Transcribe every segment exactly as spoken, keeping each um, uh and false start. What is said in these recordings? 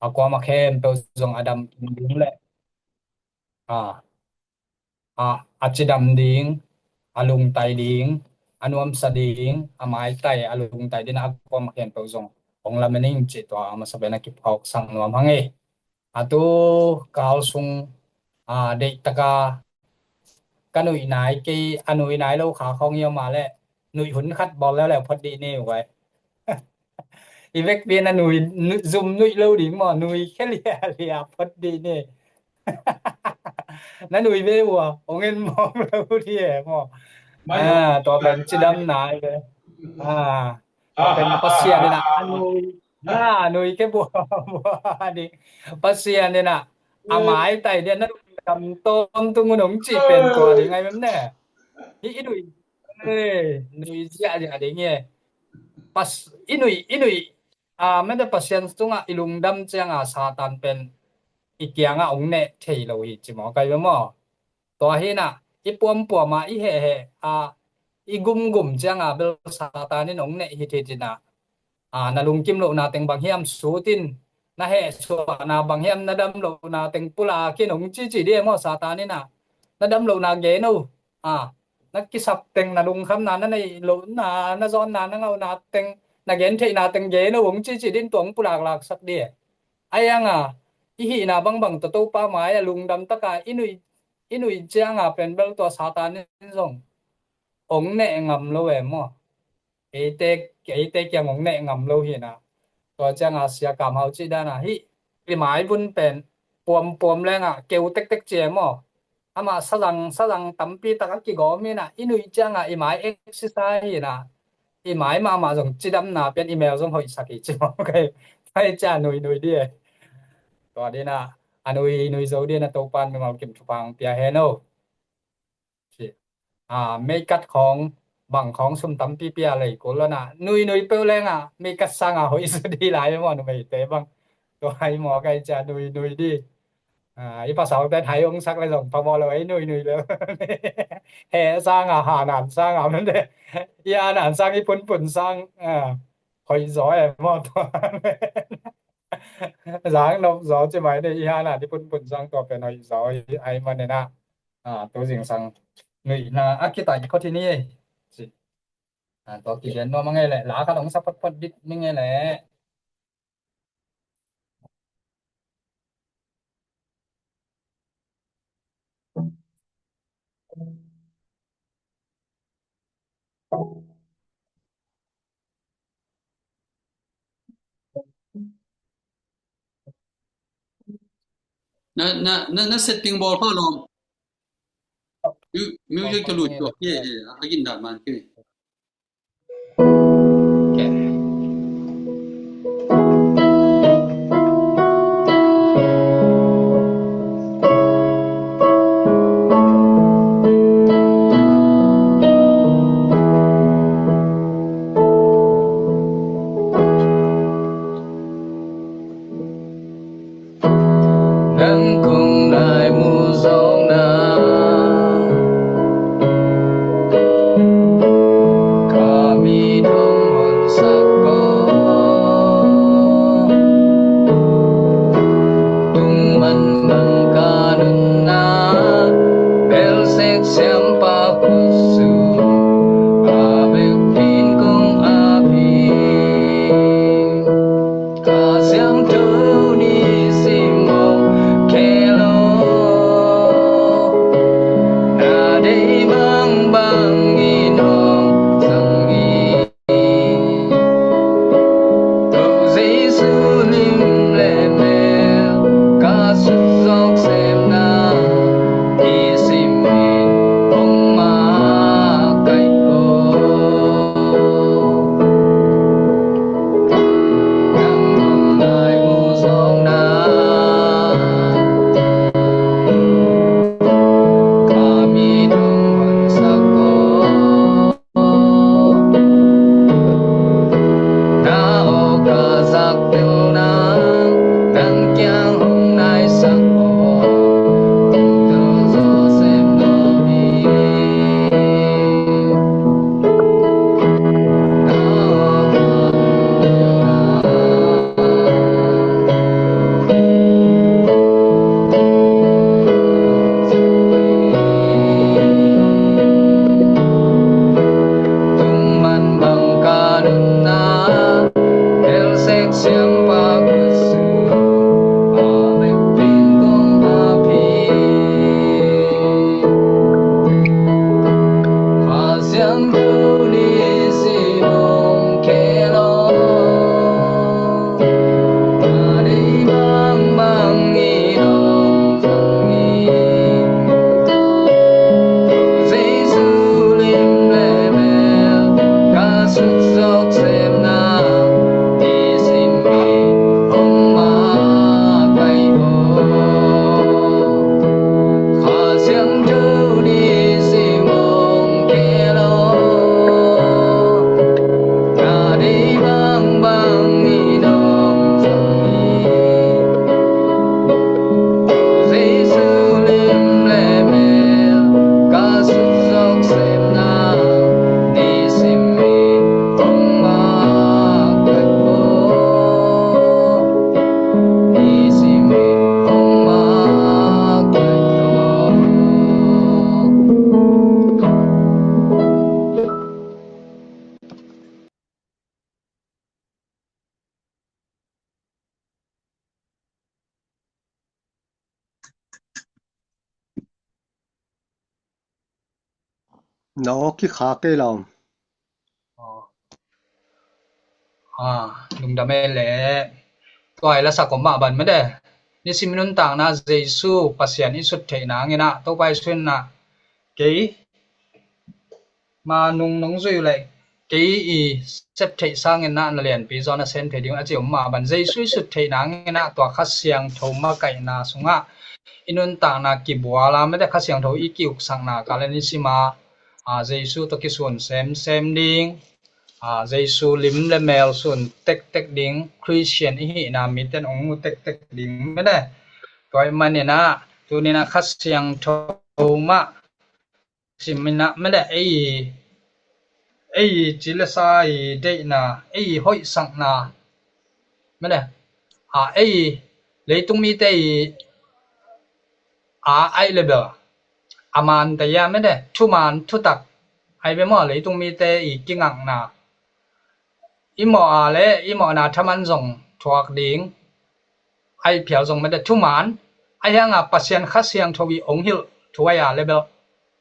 a kuamah khempeuh zong a dam ding le, a, a, a cidam ding, a lungtai ding, a nuamsa ding, a maitai, a lungtai ding a kuamah khempeuh zong hong lamen ing cih tua a masa pen a kiphawksak nuam hang e. A tu kal sung, a, deih taka ka nuih nai kei, a nuih nai lo kha khawng hi om a leh, nuih hun khat bawl leuleu phot dih ni uh ai. I vekpi in a nui, nui, zum nuih lo ding maw, nui khia lialia phot dih ni. Na nui ve uh a, hong en mawk lo dih e maw. Mai ah, tua pen cidam nai ve. Ah, tua pen Pasian in a, a nui, na nui ke bua, bua ding. Pasian in a, a maitai ding, na nui dam tawntung un hong cih pen tua ding ai mem ne. Hi i nui, eh, nui ziahziah ding e. Pas, i nui, i nui, a, mete Pasian tungah i lungdam ciangah Satan pen i kiangah hong neh thei lo hi ci maw, kai ve maw? Tua hi na, i puampuam a, i hehheh a, i gumgum ciangah bel Satan in hong neh hi thei ci na. A, na lungkim lohna teng bang hiam sut in, na hehsuahna bang hiam, na dam lohna teng pulak in hong cici dih e maw Satan in a. Na dam lohna gen o. A, na kisap teng, na lungkhamna, na neih lohna, na zawnna, na ngauhna teng, na gentheihna teng gen o hong cici dih in tua hong pulaklaksak dih e. A iang a, i hihna bangbang tawh Topa mai a lungdam taka i nui, i nui ciangah pen bel tua Satan in zong hong neh ngam lo e maw. Eite, eite kiang hong neh ngam lo hi na. Tua ciangah Sia Kam Hau cih dan a hi, i maivun pen puampuam lengah keu tektek ci e maw. Amah sazang, sazang tampi tak a kigawm hi na, i nui ciangah i mai exercise hi na. I mai mahmah zong cidamna pen i mel zong hoihsak hi ci maw kai. Kai cia nui nui dih e. Tua dih na, a nui nui zo dih na Topa in mimal kim thupha hong pia hen o. Ci. A, meikat khawng, bang khawng sum tampi pia lei kul lo na. Nui nui peuh lengah, meikat sangah hoih zaw dih lai maw numeite bang. Tua hi maw kai cia nui nui dih. A, i pasalte thai hong sak le zong phamawh lo, ei nui nui lo. He sangah, hanan sangah, mende. I hanan sang, i punpun sang, a, hoih zaw e maw tua. Zang nop zaw ci mai dih, i hanan i punpun sang tua pen hoih zaw hi ai man e na. A, tu zingsang nuihna a kitai khot hi ni. Ci. A, tua kigen nuam a ngei leh, la khat hong sa photphot dih ni ngei leh. Na, na, na, na setting bawl pha lawm. Mu-, music ka lut tuak hi, hi, a gin dan man hi. Nang kong nai mu zawkna, ka mit hong honsak ko. Tung manbang ka nunna, bel sek siampa khutsung, a bekpin kong ap hi. Kha Siangtho ni sim mawk kei lo, na deih bangbang in hong zang hi. Tua Jesu lim le mel ka sut zawk semna, i sim in hong ma Na aw kikhak kei lo. Aw. Ah, lungdam ei le. Tua i lasak om mah ban mede. Nisim i nuntakna Jesu Pasian i sut theihna nginah Topa i sunna kei ma nung nong zui uh leh kei i sep theih sangin na na lianpi zaw na sem thei ding a ci om mah ban Jesu i sut theihna nginah tua Kha Siangtho makaihna sungah i nuntakna kibuala mede Kha Siangtho i kiuksakna ka le nisima a Jesu tawh kisun semsem ding a Jesu lim le mel sun tektek ding Christian i hihna miten ong mu tektek ding mede. Tua i maninah tuninah Kha Siangtho mah siminah mede ei ei ci le sa i deihna ei hoihsakna mede a ei leitung mite i a aih le bel a man taya mede thuman thutak ai be maw leitung mite i kingakna i mawh a le i mawhna thaman zong thuak ding aih phial zong mede thuman a hianga Pasian Kha Siangtho i ong hilh thu ai a le bel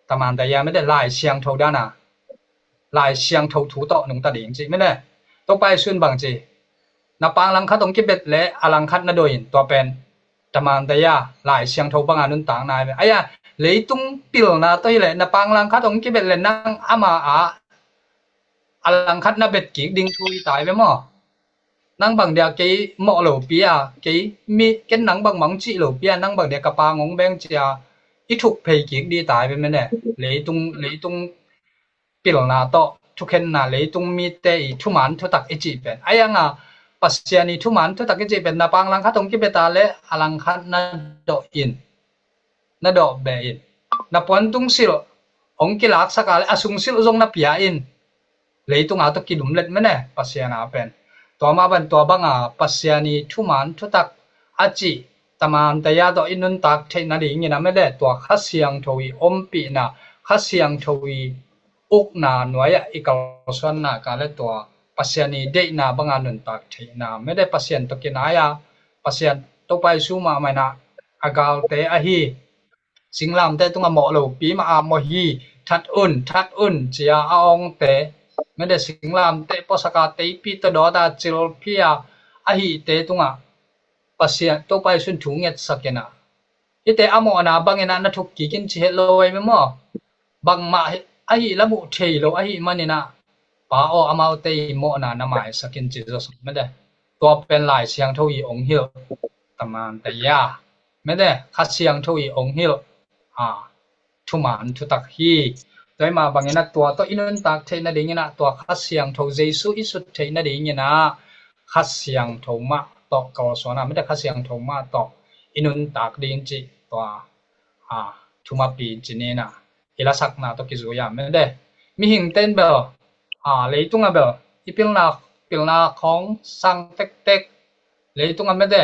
taman taya mede Lai Siangtho dana Lai Siangtho thu tawh nungta ding ci mede. Topa i sun bang ci na pang langkhat ong kibet le a langkhat na doin tua pen taman taya Lai Siangtho banga nuntak nai ve. Aya leitung pilna tawh hi le na pang langkhat ong kibet le nang ama a a langkhat na bet kik ding thu i tai ve maw? Nang bang dia kei mawh lo pia kei mi ken nang bang mang cih lo pia nang bang dia ka pang ong beng cia i thuk phei kik di tai ve mene. Leitung leitung pilna tawh thukhenna leitung mite i thuman thutak i cih pen a ianga Pasian i thuman thutak i cih pen na pang langkhat ong kibeta le a langkhat na dawh in na dawh be in na puantung silh ong kilaksak a le a sung silh zong na pia in leitunga tawh kilumlet mene Pasian a pen. Tua mah ban tua banga Pasian i thuman thutak a cih taman taya tawh i nuntak theih nadingin a mede tua Kha Siangtho i ompihna Kha Siangtho i ukna nuai-ah i kalsuanna ka le tua Pasian i deihna banga nuntak theihna mede Pasian tawh kinai a Pasian Topa i sumah mainah a galte ahi singlamte tungah mawh lopi mah a mawh hi that un that un cia a awngte mede singlamte pawsaka teipi tawh dawta cilphia ahite tungah Pasian Topa i sun thu ngetsak inah hite a mawhna banginah na thuk kikin ci het lo ai me maw? Bangmah ahi la muh thei lo ahi maninah pa aw amaute i mawhna na maisakin ci Jesu mede. Tua pen Lai Siangtho i ong hilh taman taya mede Kha Siangtho i ong hilh a thuman thutak hi. Tua ima banginah tua tawh i nuntak theih nadinginah tua Kha Siangtho Jesu i sut theih nadinginah Kha Siangtho mah tawh kalsuana mede Kha Siangtho mah tawh i nuntak ding cih tua a thumapi cininah i lasakna tawh kizui a mede. Mihing ten bel a leitunga bel i pilna pilna khawng sang tektek leitunga mede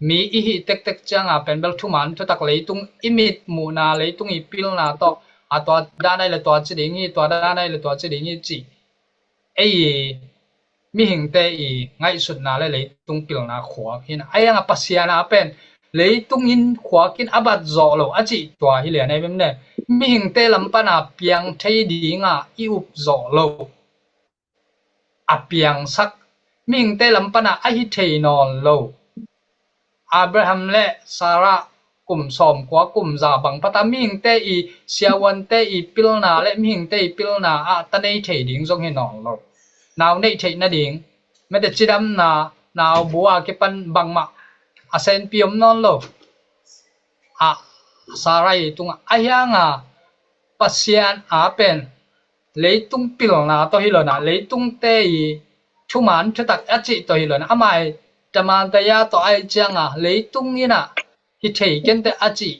mi i hih tektek cianga pen bel thuman thutak leitung i mit muhna leitung i pilna tawh a tua danai le tua ci ding hi tua danai le tua ci ding hi ci ei mihingte i ngaihsutna le leitung pilna khuak hin a ianga Pasian a pen leitung in khuakin a bat zawh lo a cih tua hi lian ei bemne mihingte lampana piang thei dinga i up zawh lo a piangsak mihingte lampana a hi thei nawn lo Abraham le Sarah kum sawmkua kum za bang pata mihingte i siavuante i pilna le mihingte i pilna ah ta nei thei ding zong hi nawn lo nau neih theih nading mete cidamna nau bua kipan bangmah a senpi om nawn lo a Sarai tungah a hianga Pasian a pen leitung pilna tawh hi lona leitungte i thuman thutak a cih tawh hi lona amai tamantaya tawh ai cianga leitung inah hi thei kente a cih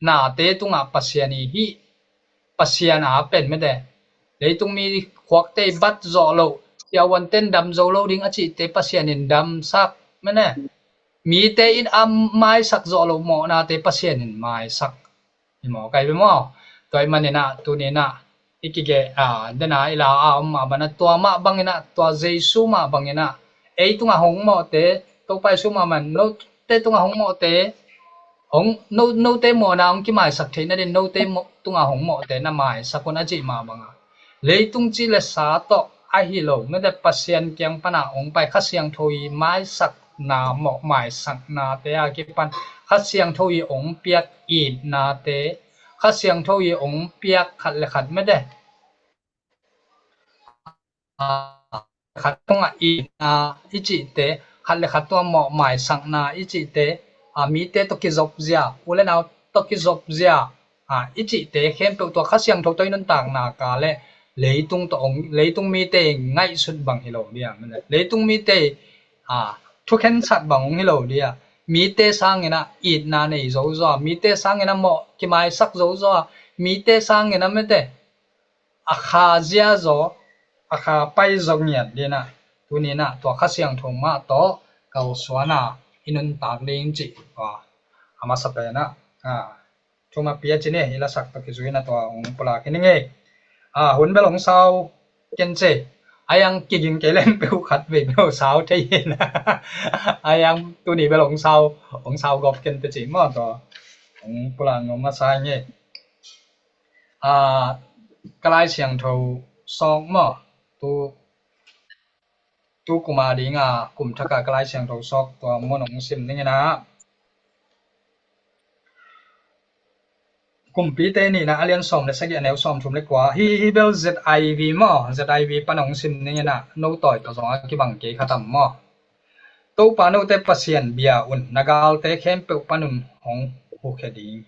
nate tungah Pasian i hi Pasian a pen mete leitung mi khuakte i bat zawh lo siavuanten dam zo lo ding a cihte Pasian in damsak mene mite in a maisak zawh lo mawhnate Pasian in maisak i maw kai be maw tua i maninah tuninah i kigeh a dena i la a om mah banah tua mah banginah tua Jesu mah banginah ei tungah hong mawhte Topa Jesu mah man note tungah hong mawhte hong note mawhna hong kimaisak theih nadin note tungah hong mawhte na maisak un a cih mah banga Leitung cih le sa tawh ahi lo, mete, Pasian kiang pana ong pai, Kha Siangtho i maisakna, mawh maisaknate a kipan Kha Siangtho i ong piak itnate, Kha Siangtho i ong piak khat le khat, mete, a, khat tungah itna i cihte, khat le khat tungah mawh maisakna i cihte, a, mite tawh kizop zia, u le nau tawh kizop zia, a, i cihte khempeuh tua Kha Siangtho tawh i nuntakna ka le leitung tawh ong, leitung mite ngaihsut bang hi lo dia, mete, leitung mite, a, thukhensat bang ong hi lo dia, mite sangin a itna nei zozo a, mite sangin a mawh kimaisak zozo a, mite sangin a, mete, a kha zia zaw, a kha pai zaw ngiat ding a, tuni in a tua Kha Siangtho mah tawh kalsuan a i nuntak ding cih, a, a masa pen a, a, thu mah pia ci ni, i lasak tawh kizui in a tua ong pulak hi ning ei. A, hun bel ong sau ken ci. A yang kiging kei leng peuh khat vei peuh sau thei hi in a. A yang tuni bel ong sau, ong sau gawp ken te ci maw, tua ong pulak ngawm masa hi ing ei. A, ka Lai Siangtho sawk maw, tu, tu kum a ding a, kum thak a ka Lai Siangtho sawk tua mun ong sim ning in a. Kumpite nihna a lian sawm le sagih, a neu sawmthum le kua. Hi, hi bel Z I V maw, Z I V pan ong sim ning in a, no tawi tawh zong a kibang kei kha tam maw. Topa note Pasian bia un, na galte khempeuh pan un hong hukhia ding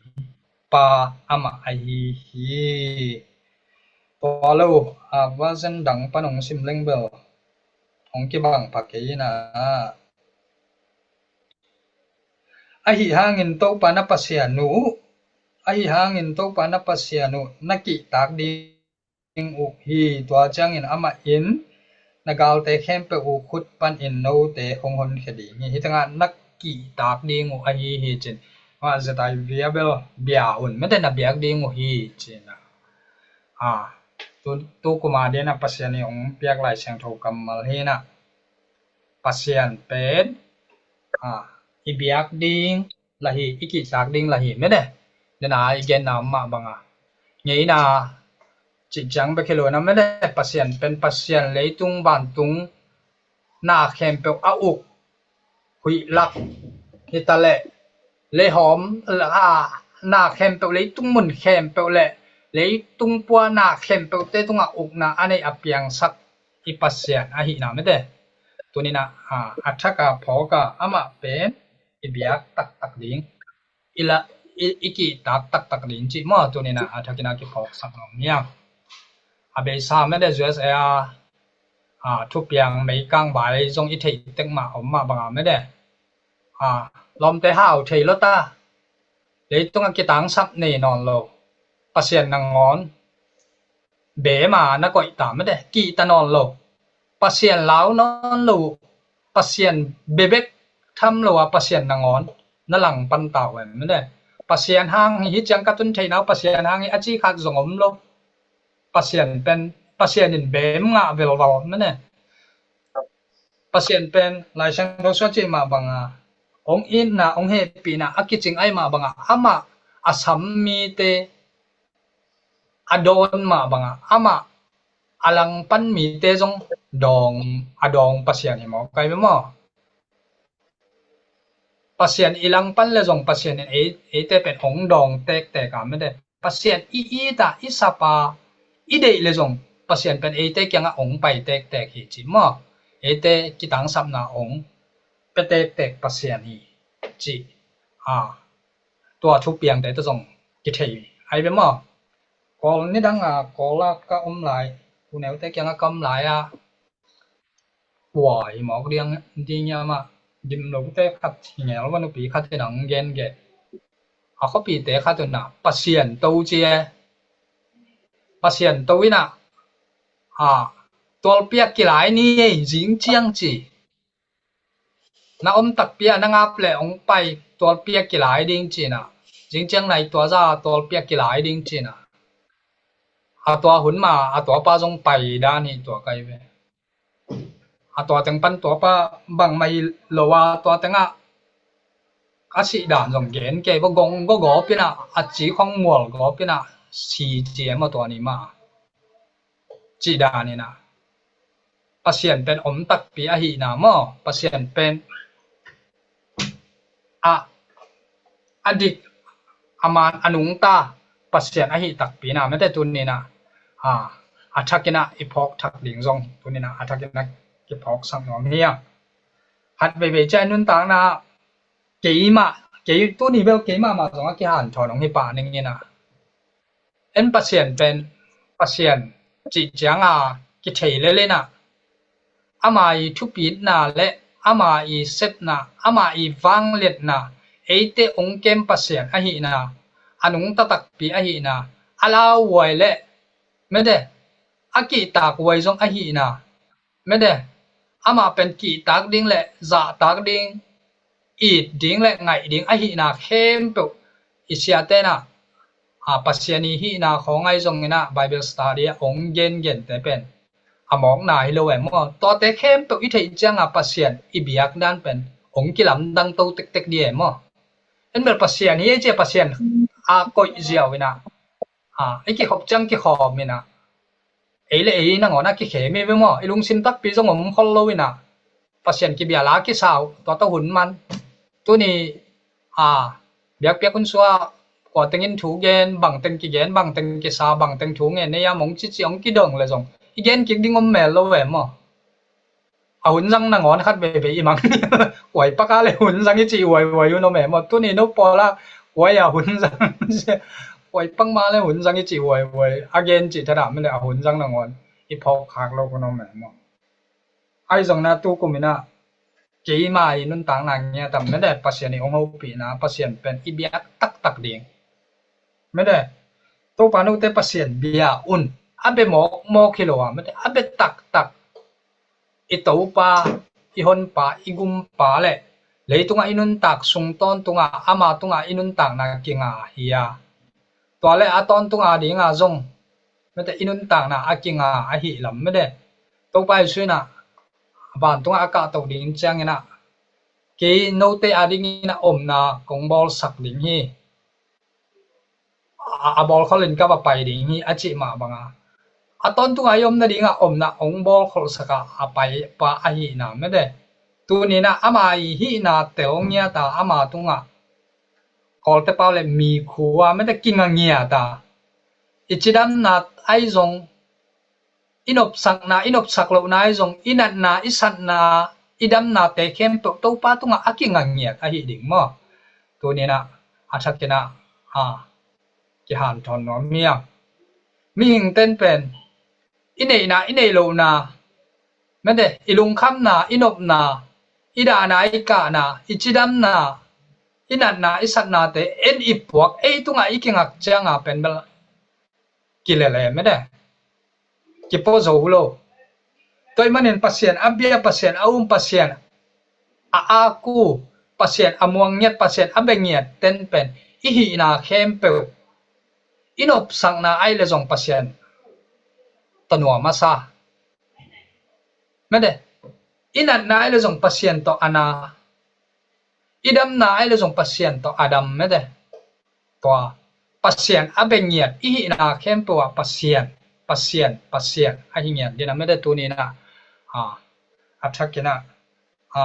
pa amah ahi hi. Tua lo a, version dang pan ong sim leng bel hong kibang pha kei in a. Ahi hangin Topa na Pasian uh, ahi hangin Topa na Pasian uh na kihtak ding ding uh hi. Tua ciangin amah in na galte khempeuh uh khut panin note hong honkhia ding hi. Hih tengah na kihtak ding uh ahi hi cin. Amah Z I V a bel bia un, mete, na biak ding uh hi cin a. A, tu, tu kum a ding a Pasian i ong piak Lai Siangtho kammal hi in a. Pasian pen, a, i biak ding lah hi, i kihtak ding lah hi, mete. Dena i genna mah banga, ngeina cih ciang bek hi lo in a, mete, Pasian pen Pasian leitung vantung na khempeuh a uk, huih lak hi ta leh, leihawm, a, na khempeuh, leitung mun khempeuh le leitung pua na khempeuhte tungah ukna a neih a piangsak i Pasian ahihna, mete. Tuni in a, a, a thak a phawk a, amah pen i biak taktak ding, i la, i, i kihtak taktak ding cih maw, tuni in a, a thak in a kiphawksak nuam hi a. A beisa, mete, U S A a, a, thupiang meikang vai zong i theih tek mah om mah banga, mete, a, lawmte hau thei lo ta, leitung a kitangsap nei nawn lo, Pasian nangawn beem a na koih ta, mete, kihta nawn lo, Pasian lau nawn lo, Pasian bebek tham lo a Pasian nangawn na langpan ta uh em, mete. Pasian hang hi, hih ciang ka tun theihna uh Pasian hang hi a ci khat zong om lo. Pasian pen, Pasian in beem ngah velval, mete. Pasian pen Lai Siangtho sung cih mah banga, ong itna, ong hehpihna a kicing ahih mah banga, amah a sam mite a dawn mah banga, amah a langpan mite zong dawng, a dawng Pasian hi maw, kai ve maw. Pasian i langpan le zong Pasian in ei, eite pen ong dawng tektek a, mete. Pasian i it a, i sap a, i deih le zong Pasian pen eite kiangah ong pai tektek hi ci maw. Eite kitangsapna ong pia tektek Pasian hi ci. A, tua thupiangte tawh zong kithei ahi ve maw. Kawl nidang a, Kawl a ka om lai, u neute kiangah ka om lai a, pua hi mawk ding, ding hiam ah, Dimlote khat hi ngel va, nupi khat in ong gen gen. A khuapite khat un a, Pasian to ci e. Pasian to in a, a, tualpi a kilai ni ei, zing ciang ci. Na om takpi a na ngap leh ong pai, tualpi a kilai ding ci in a. Zing ciang nai tua za tualpi a kilai ding ci in a. A tua hun ma, a tuapa zong pai dan hi tua kai ve. A tua teng pan tuapa bangmah hi lo a, tua tengah a sih dan zong gen kei va, gong go gawp in a, a ci khong mual gawp in a, si ci e maw tua ni ma. cih dan in ah, Pasian pen om takpi ahihna maw, Pasian pen a, a dik, a man, a nungta Pasian ahi takpi in ah, mete tuni in ah, a, a thak in ah i phawk thak ding zong tuni in ah a thak in ah kiphawksak nuam hi a. Khat veivei ciang nuntakna keimah, kei, tuni bel keimah mah zong a kihanthawn hong hi pah ning in ah, en Pasian pen, Pasian cih ciang a kithei lel in ah, ama i thupitna le ama i sepna, ama i vangliatna, eite hong kem Pasian ahihna, a nungta takpi ahihna, a lauhuai le, mete, a kihtakhuai zong ahihna, mete, amah pen kihtak ding le zahtak ding, it ding le ngaih ding ahihna khempeuh i siate in ah, a, Pasian i hihna khawng ahi zong in ah Bible study ah hong gengente pen a mawkna hi lo e maw. Tuate khempeuh i theih ciang a Pasian i biak dan pen hong kilamdang to tektek ding e maw. En bel Pasian hi ei ci a, Pasian a koih ziau in ah, a, i kikhop ciang kikhawm in ah, ei le ei nangawn a kikhem hi ve maw. I lungsim takpi zong om khol lo in ah, Pasian kibia la kisa uh, tua tawh hun man. Tuni, a, biakpiak hun sua, kua teng in thu gen, bang teng kigen, bang teng kisa, bang teng thu ngen, nei a mong cici hong kidong le zong i gen kik ding om mel lo ve maw. A hun zang nangawn khat veivei i mang. Huai pak a le hun zang i cih huaihuai un om e maw. Tuni no pawl a huai a hun zang, huai pak ma le hun zang i cih huaihuai a gen cih thadah mete a hun zang nangawn i phawk khak lo un om e maw. Ahi zong in ah tu kum in ah keima i nuntakna ngiat a, mete, Pasian i hong hopihna, Pasian pen i biak taktak ding, mete, Topa note Pasian bia un. A bia mawkmawk hi lo a, mete, a bia taktak i Topa, i Honpa, i Gumpa le leitungah i nuntak sung tawntungah ama tungah i nuntakna kinga hi a, tua le a tawntung a dingah zong, mete, i nuntakna a kinga ahi lam, mete, Topa Jesu in ah vantungah a kahtoh ding ciang in ah, kei note a ding in ah omna kong bawlsak ding hi, a, a bawlkhol in ka va pai ding hi, a cih mah bang a, a tawntung a i om nading a omna hong bawlkholsak a, a paipa ahihna, mete, tuni in ah ama i hihna tel ngiat a, ama tungah Kawlte pau le mi khua, mete, kinga ngiat a, i cidamna ahi zong, i nopsakna, i nopsak lohna ahi zong, i natna, i satna, i damnate khempeuh Topa tungah a kinga ngiat ahi ding maw. Tuni in ah a thak in ah, a, kihanthawn nuam hi a. Mihingte in pen i neihna, i neih lohna, mete, i lungkhamna, i nopna, i dahna, i kahna, i cidamna, i natna, i satnate en i puak, ei tungah i kingak ciang a pen bel kilele, mete, kipua zo lo. Tua ahih manin Pasian a bia, Pasian a um, Pasian a aku, Pasian a muang ngiat, Pasian a bia ngiat ten pen i hihna khempeuh, i nopsakna ahi le zong Pasian tawh nuam a sa, mete, i natna ahi le zong Pasian tawh a na, i damna ahi le zong Pasian tawh a dam, mete. Tua Pasian a bia ngiat i hihna khempeuh ah Pasian, Pasian, Pasian ahi ngiat ding a, mete, tuni in ah, a, a thak in ah, a,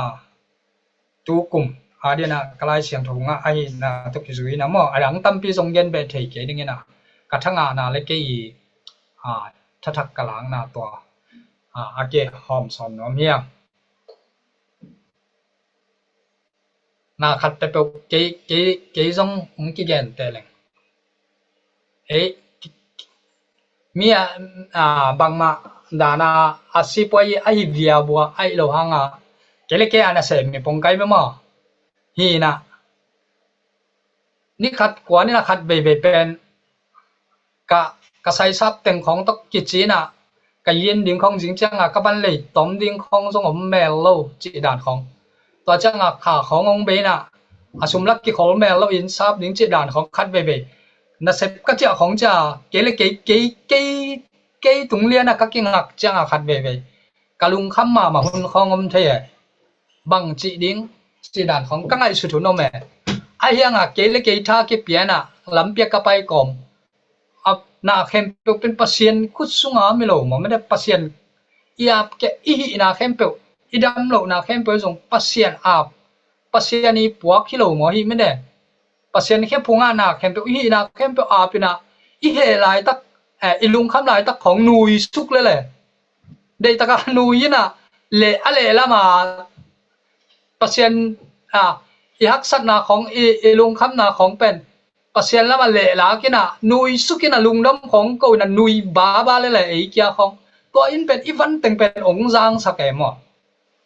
tu kum a ding in ah ka Lai Siangtho ngah ahihna tawh kizui in ah maw, a dang tampi zong gen beh thei kei ding in ah, ka thangahna le kei i, a, thathak ka lakna tua, a, a kihawm sawn nuam hi a. Na khat peuhpeuh kei, kei, kei zong hong kigen teh leng, ei, mi a, a, bangmah dan a, a sipuai ahi viavua ahi lo hang a, kei le kei a nasem mi pong kai bia maw. Hi in ah, ni khat kua ni na khat veivei pen ka, ka saisap teng khawng tawh kici in ah, ka yin ding khawng zing ciang a ka van lei tom ding khawng zong om mel lo cih dan khawng. Tua ciang a kha khawng hong bei in ah, a sum lak kikhol mel lo, inn sap ding cih dan khawng khat veivei. Nasep ka ciah khawng ciah, kei le kei, kei, kei, kei tung lian a ka kingak ciang a khat veivei, ka lungkham mahmah hun khawng om thei e. Bang cih ding cih dan khawng ka ngaihsut hun om e. Ahi hang a kei le kei tha kipia in ah lampi ah ka pai kawm, a, na khempeuh pen Pasian khut sunga mi lo maw, mede Pasian i ap kei, i hihna khempeuh, i dam lohna khempeuh zong Pasian ap, Pasian i puak hi lo maw hi mede. Pasian khe phunga na khempeuh, i hihna khempeuh ap ina, i heh laitak, eh, i lungkham laitak khong nui suk lele. Deitaka nui ina, le a leh lama Pasian, a, i haksatna khong, i, i lungkhamna khong pen Pasian lama lehlak ina, nui suk ina, lungdam khong ko ina, nui baba lele ei kia khong. Tua in pen i van teng pen ong zangsak e maw.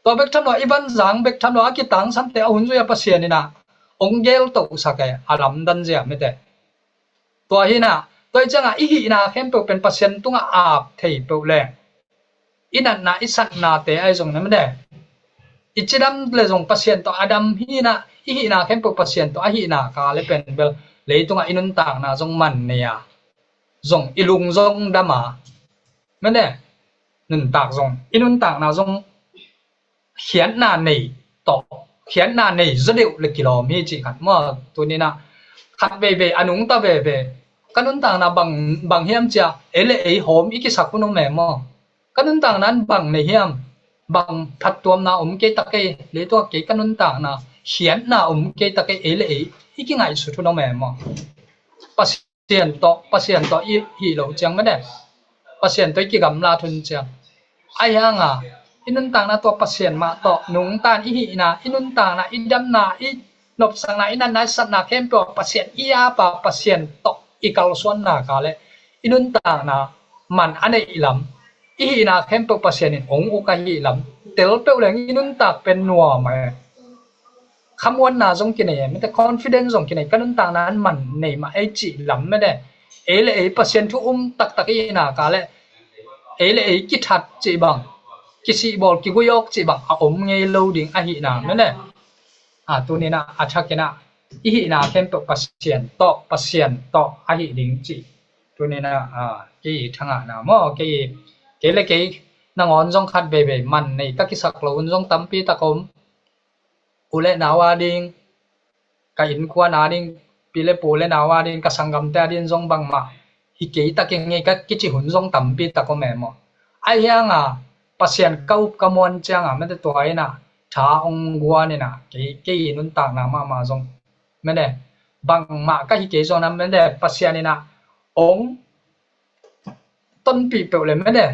Tua bek tham lo, i van zang bek tham lo, a kitangsamte a hun zui a Pasian ina ong geltohsak e, a lamdan zia mete. Tua hina, tua i cianga i hihna khempeuh pen Pasian tunga ap thei peuh le i natna, i satnate ahi zong na mede. I cidam le zong Pasian tawh a dam hina, i hihna khempeuh Pasian tawh a hihna ka le pen bel leitunga i nuntakna zong man nei a, zong i lung zong dam a, mede, nuntak zong, i nuntakna zong khiatna nei tawh, khiatna nei zaw deuh le kilawm hi cih khat maw. Tunina khat veivei a nungta veve, ka nuntakna bang, bang hiam cia, ei le ei hawm i kisak hun om e maw. Ka nuntakna in bang nei hiam, bang phattuamna om kei ta kei, leitunga kei ka nuntakna khiatna om kei ta kei, ei le ei i kingaihsut hun om e maw. Pasian tawh, Pasian tawh i hih loh ciang mede, Pasian tawh i kigamlat hun ciang, ahi hanga i nuntakna tua Pasian mah tawh nungtan i hihna, i nuntakna, i damna, i nopsakna, i natna, i satna khempeuh Pasian i apa, Pasian tawh i kalsuanna ka le i nuntakna man a neih lam, i hihna khempeuh Pasian in ong uk ahih lam, tel peuh leng i nuntak pen nuam e. Khamuanna zong kinei e, mete confidence zong kinei, ka nuntakna an man nei mah ei cih lam mete. Ei le ei Pasian thu um taktak i hihna ka le ei le ei kithat cih bang, kisihbawl kiguiawk cih bang a om ngei lo ding ahihna mete. A, tunina a thakina i hihna khempeuh Pasian tawh, Pasian tawh ahi ding cih. Tunina, a, kei i thangahna maw, kei, kei le kei nangawn zong khat veivei man nei ka kisak lo un zong tampi tak om. U le nau a ding, ka innkuan a ding, pi le pu le nau a ding, ka sanggamte a ding zong bangmah hi kei ta keng e ka kici hun zong tampi tak om e maw. Ahi hanga Pasian ka up ka muan cianga mete tua ina tha ong guan ina kei, kei i nuntakna mahmah zong mete bangmah ka hi kei zong na mete Pasian ina ong tonpih peuh le mete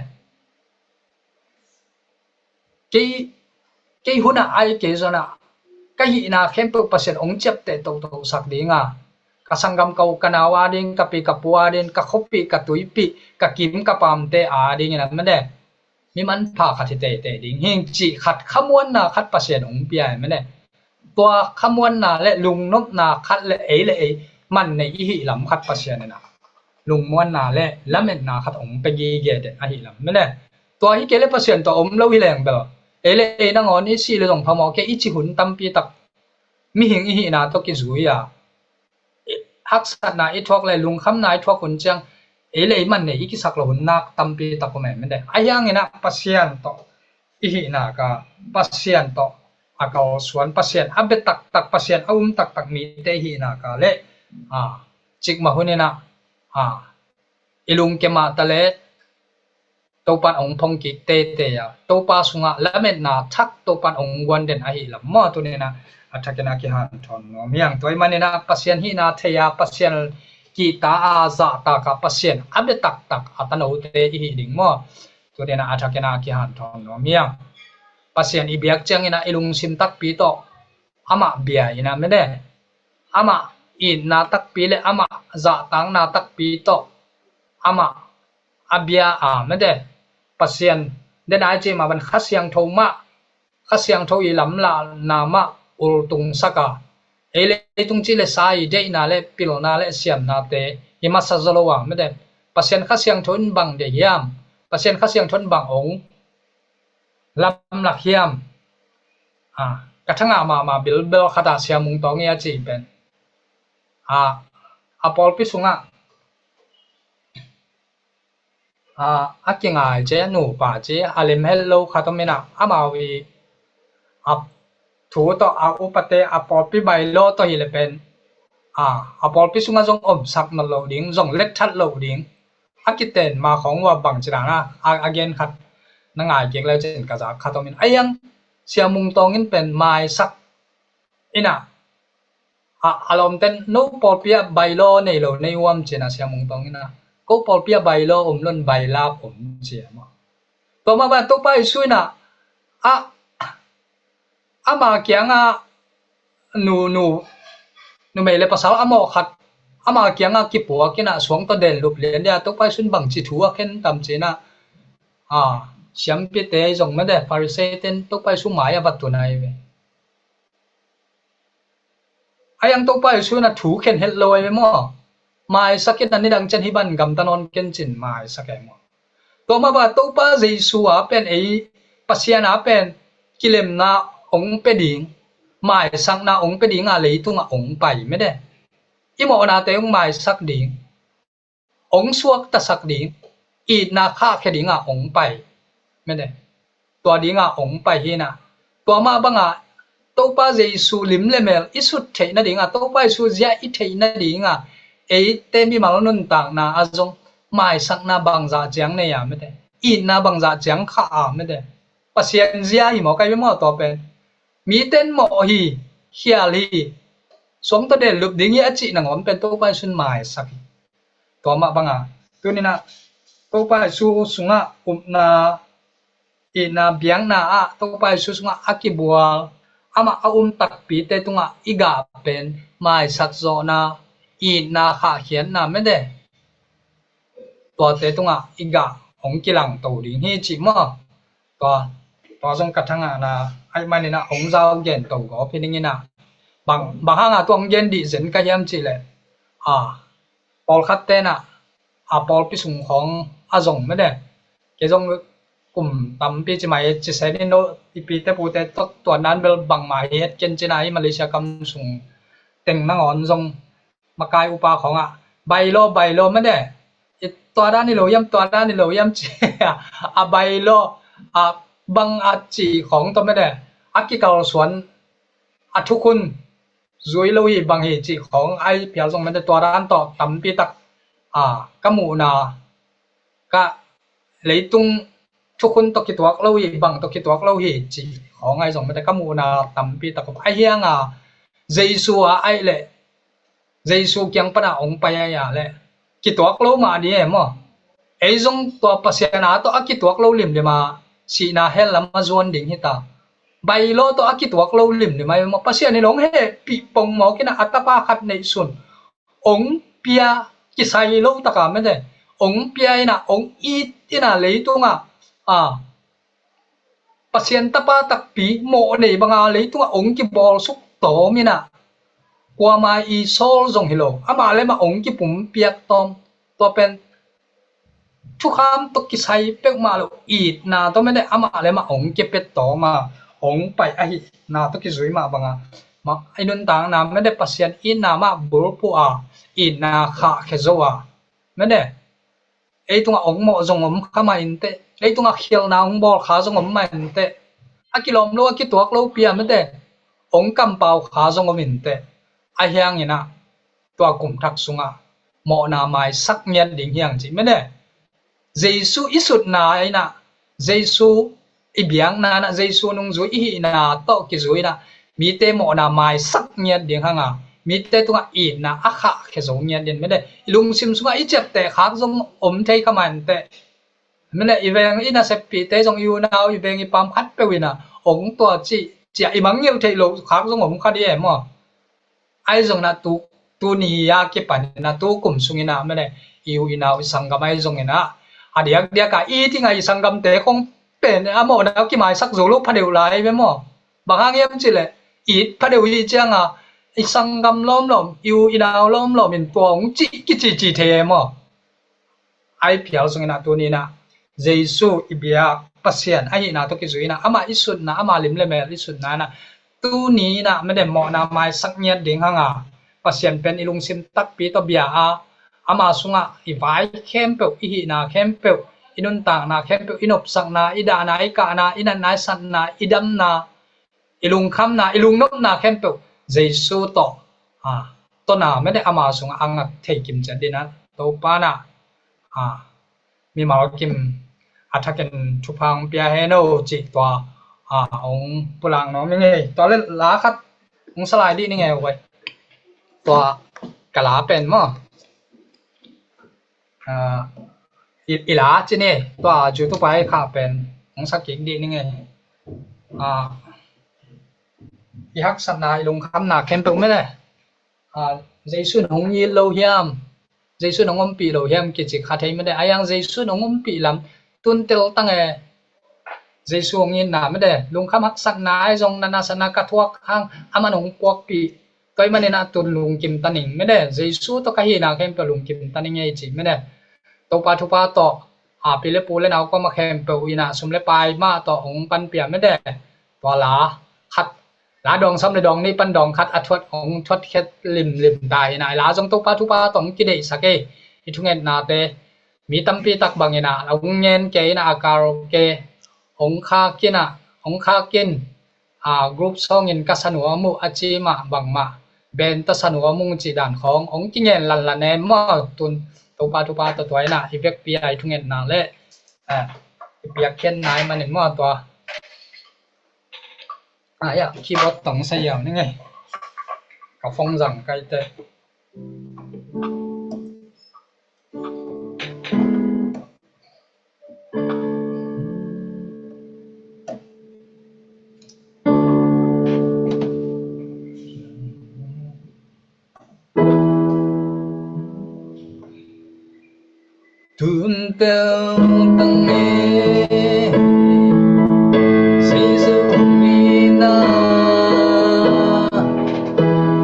kei, kei hunah ai kei zonah ka hihna khempeuh Pasian ong ciapteh tohtohsak dinga, ka sanggam ka u ka nau a ding, ka pi ka pu a ding, ka khuapih ka tuipih, ka kim ka paamte a dingin a mene mi manpha khat hi teitei ding hing cih khat khamuanna khat Pasian ong pia e mene. Tua khamuanna le lungnopna khat le ei le ei man nei i hih lam khat Pasian in a lungmuanna le lametna khat ong pia gige den ahi lam mene. Tua hi kei le Pasian tawh om lo hi leng bel ei le ei nangawn i sih le zong phamawh kei i ci hun tampi tak mihing i hihna tawh kizui a haksatna i thuak le lungkhamna i thuak hun ciang ei le ei man nei i kisak lo hun nak tampi tak om e mene. Ahi hangin a Pasian tawh i hihna ka Pasian tawh a kalsuan, Pasian a bia taktak, Pasian a um taktak mite i hihna ka le a cikmah hunin a i lungkia mah ta le Topan ong phong kik teitei a, Topa sungah lametna thak Topan ong guan den ahi lam maw tunin a a thakin a kihanthawn nuam hiang. Tua i manin a Pasian hihna thei a, Pasian kihta a zahtak a, Pasian a bia taktak a tanote i hih ding maw tunin a a thakin a kihanthawn nuam hiang. Pasian i biak ciangin a i lungsim takpi tawh amah bia in a mene, amah itna takpi le amah zahtakna takpi tawh amah a bia a mete Pasian den a i cih mah ban Kha Siangtho mah, Kha Siangtho i lamlahna mah ultungsak a ei le ei tung cih le sa i deihna le pilna le siamnate hi masa zaw lo a mete Pasian Kha Siangtho in bang deih hiam, Pasian Kha Siangtho in bang ong lamlak hiam. A, ka thangah mahmah bilbel khat a Sia Mung Tawng i a cih pen a, a pawlpi sungah a, a kingai ce, a nupa ce, a lemhel lo khat om in a, amau i a thu tawh a upate a pawlpi bailo tawh hi le pen a, a pawlpi sungah zong omsak nawn lo ding, zong letthat lo ding. a kiten ma khawng uh a bang ci dan a, a, a gen khat na ngai kik le cin ka zak khat om in. A iang Sia Mung Tawng in pen maisak in a, a, a lawmten no pawlpi ah bylaw nei lo nei uam ci a, Sia Mung Tawng in a, ko pawlpi ah bylaw om lo in bylak om ci a maw. Tua mah bang Topa Jesu in a, a, ama kiangah nu, nu, numei le pasal a mawh khat ama kiangah kipuak in a suang tawh den lup lian dia, Topa Jesu in bangci thu a khen tam ci a, a, siampite zong mede, Pharisee ten Topa Jesu mai a va tun ahi ve. A iang Topa Jesu in a thu khen het lo ahi ve maw. Maisak in a, nidang ciang hih bang gamta nawn ken cin maisak ahi maw. Tua mah bang Topa Jesu a pen ei Pasian a pen kilemna ong pe ding, maisakna ong pe ding a leitungah ong pai mede. I mawhnate ong maisak ding, ong suaktasak ding, itna khahkhia ding a ong pai mede. Tua ding a ong pai hi a. Tua mah bang a Topa Jesu lim le mel i sut theih nading a, Topa Jesu zia i theih nading a, eite mimal nuntakna ah zong maisakna bangzah ciang nei a mede, itna bangzah ciang khah a mede, Pasian zia hi maw, kai ve maw tua pen. Mite in mawh hi, khial hi, suang tawh den lup ding hi a cih nangawn pen Topa Jesu in maisak hi. Tua mah bang a tuni in a Topa Jesu sungah upna, itna, biakna ah Topa Jesu sungah a kibual, amah a um takpite tungah i gah pen maisak zawhna, itna khahkhiatna mede, tuate tungah i gah hong kilangto ding hi cih maw. Tua, tua zong ka thangahna ahih manin a hong zau gento gawp hi ning in a, bang, bang hang a tua hong gen dih zen ka hiam cih leh, a, pawlkhat ten a, a, pawlpi sung khawng a zong mede. Kei zong kum tampi ci mai ci se ni no, i pite pute tawh tua nan bel bangmah hi het ken ci a, i Malaysia kam sung teng nangawn zong makai upa khawng ah, bylaw, bylaw mede, i tua dan hi lo hiam, tua dan hi lo hiam ci a, a bylaw, a, bang a cih khawng tawh mede, a kikalsuan, a thukhun zui lo hi bang hi cih khawng a i phial zong mede, tua dan tawh tampi tak, a, ka muhna, ka leitung thukhun tawh kituak lo hi, bang tawh kituak lo hi cih khawng a i zong mede, ka muhna tampi tak a hiang a, Jesu a ahih leh, Jesu kiang pan a hong pai a hih leh kituak lo mah ding e maw. Ei zong tua Pasian a tawh a kituak lo limlim a sihna hell lam a zuan ding hi ta. Bylaw tawh a kituak lo limlim a hi maw, Pasian in hong hehpih pongmawk in a, a tapa khat neihsun hong pia, kisai lo tak a mede, hong pia in a, hong it in a, leitungah, a, Pasian tapa takpi mawh nei bang a leitungah hong kibawlsuk tawm in a, kuama i sawl zong hi lo, amah le amah hong kipumpiak tawm. Tua pen thukham tawh kisai peuhmah lo, itna tawh mede, amah le amah hong kipia tawm a, hong pai ahihna tawh kizui mah bang a, mah i nuntakna mede, Pasian itna mah bulphuh a, itna khahkhia zo a mede, ei tungah hong mawh zong om kha mah inteh, ei tungah khialhna hong bawl kha zong om mah inteh, a kilawm lo, a kituak lopi a mede, hong kampau kha zong om inteh. A hiang in a, tua kum thak sungah mawhna maisak ngiat ding hi hang cih mede. Jesu i sutna in a, Jesu i biakna in a, Jesu nungzui i hihna tawh kizui in a, mite mawhna maisak ngiat ding hang a, mite tungah itna a khahkhia zo ngiat ding mede. I lungsim sungah i ciapteh khak zong om thei kha mah inteh. Mede, i veng i naseppihte zong, i unau, i veng i paam khatpeuh in a, hong tua cih, ciah i mangngilh theih loh khak zong om kha ding e maw. Ahi zongin a tu, tuni a kipan in a, tu kum sungin a mede, i u i nau i sanggam ahi zongin a, a diakdiak a i it ding a i sanggamte khong pen a mawhna kimaisak zo lo phadeuh lai ve maw. Bang hang hiam cih leh, i it phadeuh i hih ciang a, i sanggam lawmlawm, i u i nau lawmlawm in tua hong cih kicici thei e maw. A i phial zongin a tuni in a, Jesu i biak Pasian ahihna tawh kizui in a, amah i sutna, amah lim le mel i sutna in a, tuni in a mede, mawhna maisak ngiat ding hang a, Pasian pen i lungsim takpi tawh bia a, ama sungah i vai khempeuh, i hihna khempeuh, i nuntakna khempeuh, i nopsakna, i dahna, i kahna, i natna, i satna, i damna, i lungkhamna, i lungnopna khempeuh Jesu tawh, a, tawh na mede, ama sungah a ngak thei kim ciat ding a, Topa in a, a, mimal kim a thakin thupha hong pia hen aw cih tua, a, hong pulak nuam ing ei. Tua leh la khat hong sa lai dih ning ei. Tua ka la pen maw, a, i, i la ci ni, tua YouTube ah i khah pen hong sa kik dih ning ei. A, i haksatna, i lungkhamna khempeuh mede, a, Jesu in hong it lo hiam, Jesu in hong ompih lo hiam kici kha thei mede. A, a Jesu in hong ompih lam tun tel tang e. Jesu hong itna mede, lungkham haksatna ahi zong, na nasatna ka thuak hang, aman hong puakpih. Tua ahih manin a tun lungkim ta ning mede, Jesu tawh ka hihna khempeuh lungkim ta ning ei ci mede. Topa thupha tawh, a, pi le pu le nau kuamah khempeuh in a sum le pai mah tawh hong panpih mede. Tua la khat, la dawng sawm le dawng nih pan dawng khat a thuat, hong thuat khiat limlim ta hi a, i la zong Topa thupha tawh hong kideihsak ei. I thungetnate mi tampi tak bang in a hong ngen kei in a, a karaoke hong khak in a, hong khak in, a, group song in ka sa nuam uh a ci mah bangmah, band tawh sa nuam ung cih dan khawng hong kingen lanlan e maw. Tun Topa thupha tawh tua in a i vekpi a i thungetna leh, a, i piakkhiatna ahih manin maw tua. A, ya, keyboard tawh hong sa ziau ning ei. Ka phone zang kai teh. Tun tel tang e, Jesu hong itna,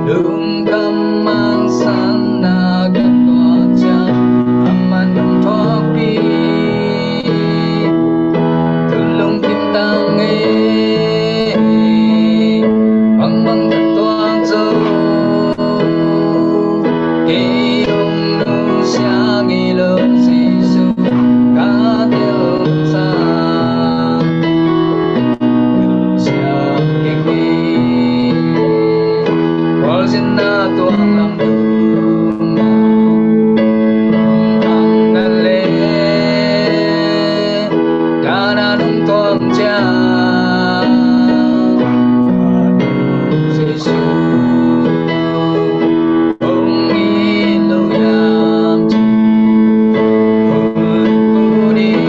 lungkham haksatna ka thuak ciang, aman hong thuakpih. Tun lungkim tang e, bangbang ka thuak zo, kei hong nusia ngei lo Jesu ka telsak. Nusia kei ngei, khualzinna tuang lam dungah, hong khang na leh, ka na nung tuang ciang, Jesu hong it lo hiam ci, hong it kul in.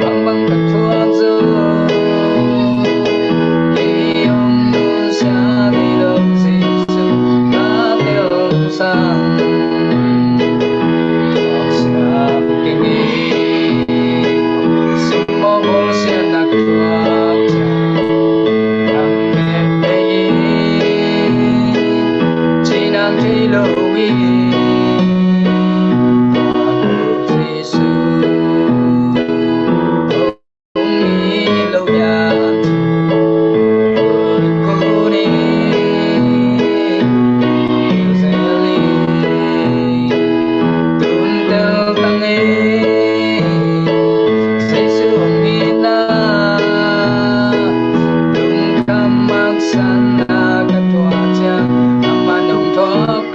Bangbang ka thuak zo, kei hong nusia ngei lo Jesu ka telsak. Nusia kei ngei, simmawh bawlsiatna thuak ciang, lam met thei in, ci nang thei lo in, Jesu hong it lo hiam ci, kul in, kul zel in. Tun tel tang e, Jesu hong itna, lungkham haksatna ka thuak ciang, aman hong thuak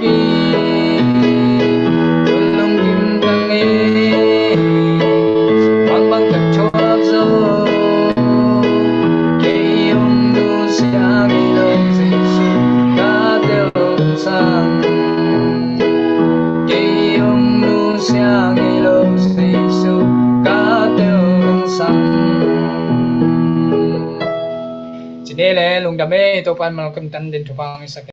Ci ni le, lungdam e, Topa'n malkam tan din thupha hong sak.